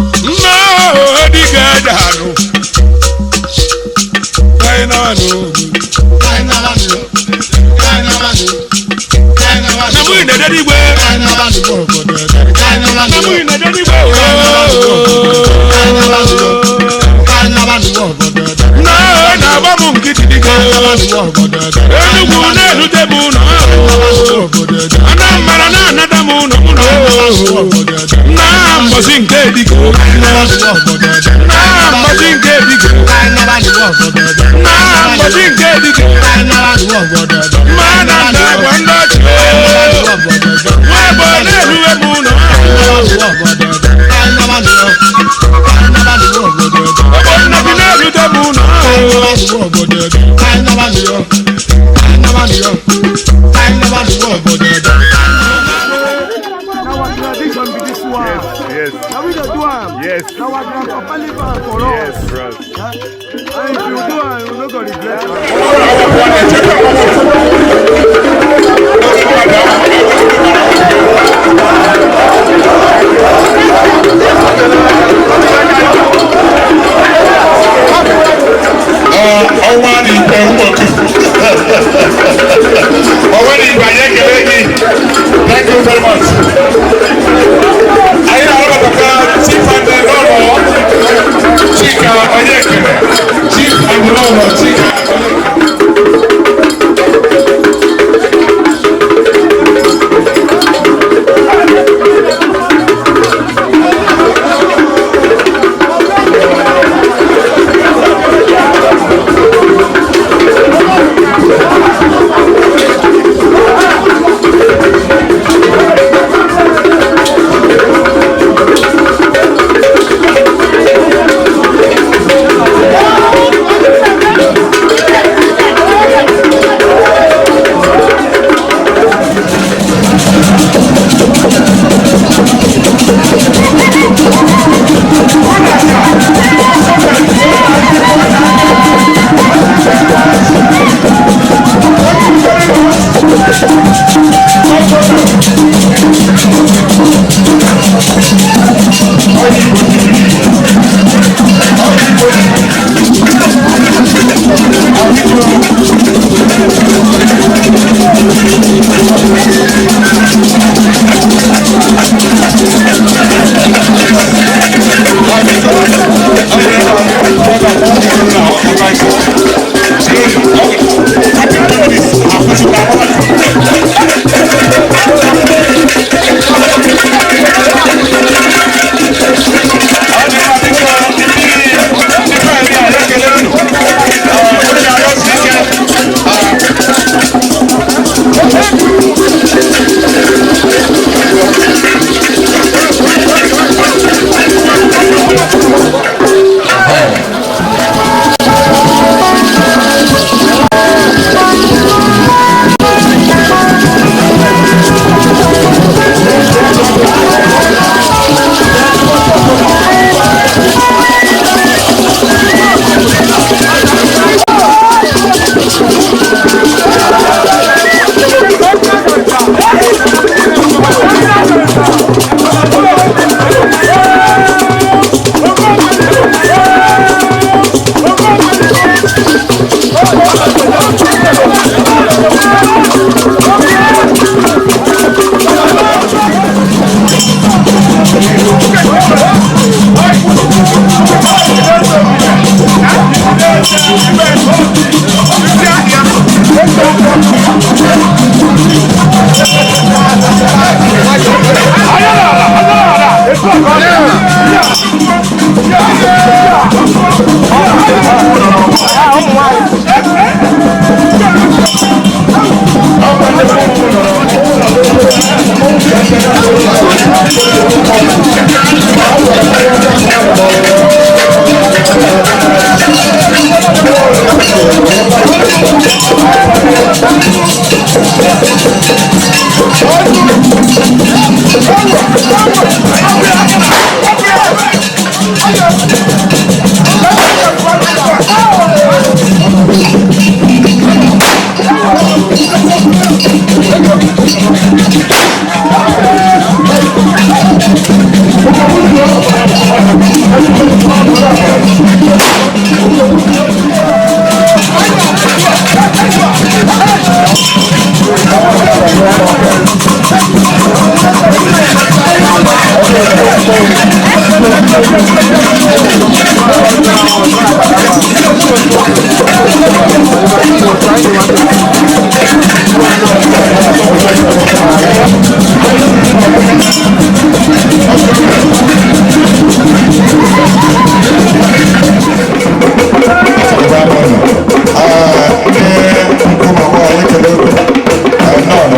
Nna dike danụ. Kaị na-anụ. Na mụ na-ede n'igwe. Na mụ na-ede n'igwe. Nna na-agba m nkịtị dike. Enugwu na-erute m ụlọ. Anambra na-anata m ụlọ m ụlọ. Nna mbọsị nke dike. Nna mbọsị nke dike. Nna mbọsị nke dike. Mma na nna gwa ndị ọchị. Nwa ebe ọ na-eruwe m ụlọ. Ọgbọ nna gị na-erute m ụlọ. Na our tradition be this one. Yes. Na we dey do am. Yes. Na our grandpapa leave am for us. Yes, bros. And if you do am, you no go regret am. Ọnwa na ikpe nwoke ọnwa na igwe, anyị ekele gị. Thank you very much. Anyị na-arụbatakwa Chief and Lọlọ Chika Onyekere, Chief and Lọlọ Chika Onyekere. Ọ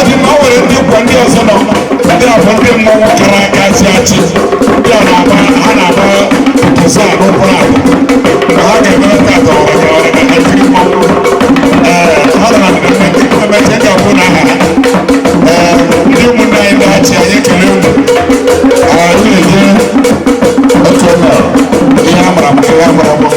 dị mma, o nwere ndị ụkwa ndị ọzọ nọ, ndị afọ ndị mmọnwụ kara aka achị achị, ndị a na-agba, ha na-agba pụsa n'ụkwụ abụ ma ha ga-emere tata ọra ka ọ ga etiri mmọnwụ. Ee, ha nọ na mmemme emecha ga-abụ na aha ha. Ee, ndị ụmụnne anyị na-achị, anyị ekele unu. Anyị na-eje otu ọnụ ihe a mara maka ihe a mara mma.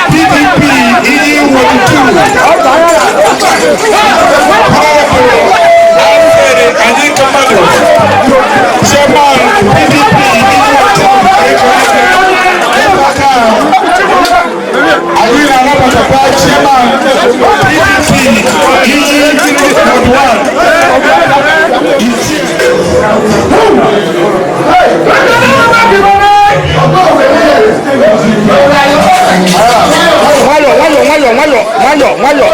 PDP iyi 12. Alfred Anyika Madu, Chairman PDP iyi 12. Anyị na-anabatakwa Chairman PDP iyi 41. Nwayọ, nwayọ, nwayọ, nwayọ, nwayọ, nwayọ.